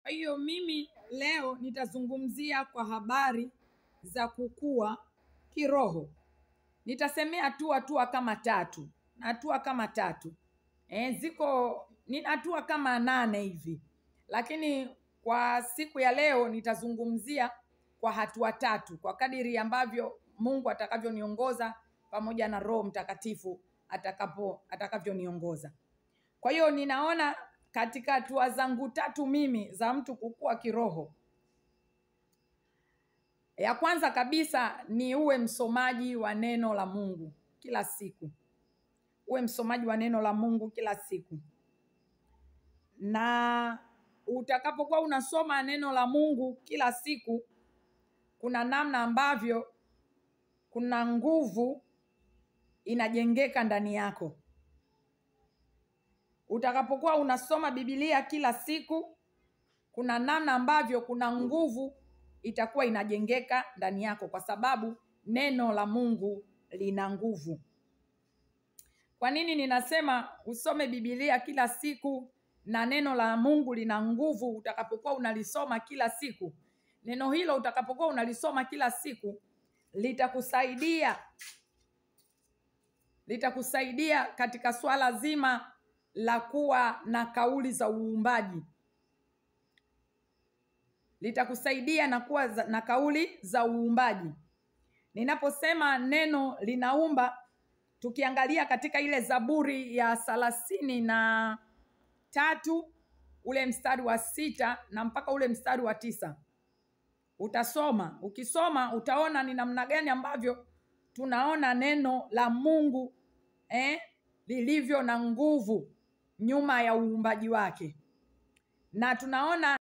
Kwa hiyo mimi leo nitazungumzia kwa habari za kukua kiroho. Nitasemea hatua kama tatu. Hatua kama tatu. Ziko ni hatua kama 8 hivi. Lakini kwa siku ya leo nitazungumzia kwa hatua tatu, kwa kadiri ambavyo Mungu atakavyoniongoza pamoja na Roho Mtakatifu atakavyoniongoza. Kwa hiyo ninaona katika hatua zangu tatu mimi za mtu kukua kiroho, ya kwanza kabisa ni uwe msomaji wa neno la Mungu kila siku. Uwe msomaji wa neno la Mungu kila siku. Na utakapokuwa unasoma neno la Mungu kila siku, kuna namna ambavyo kuna nguvu inajengeka ndani yako. Utakapokuwa unasoma Biblia kila siku, kuna namna ambavyo kuna nguvu itakuwa inajengeka ndani yako, kwa sababu neno la Mungu lina nguvu. Kwa nini ninasema usome Biblia kila siku na neno la Mungu lina nguvu? Utakapokuwa unalisoma kila siku, neno hilo utakapokuwa unalisoma kila siku litakusaidia. Litakusaidia katika swala zima la kuwa na kauli za uumbaji. Litakusaidia na kuwa na kauli za uumbaji. Ninaposema neno linaumba, tukiangalia katika ile Zaburi ya 33 ule mstari wa 6 na mpaka ule mstari wa 9, utasoma. Ukisoma utaona ni namna gani ambavyo tunaona neno la Mungu lilivyo na nguvu nyuma ya uumbaji wake. Na tunaona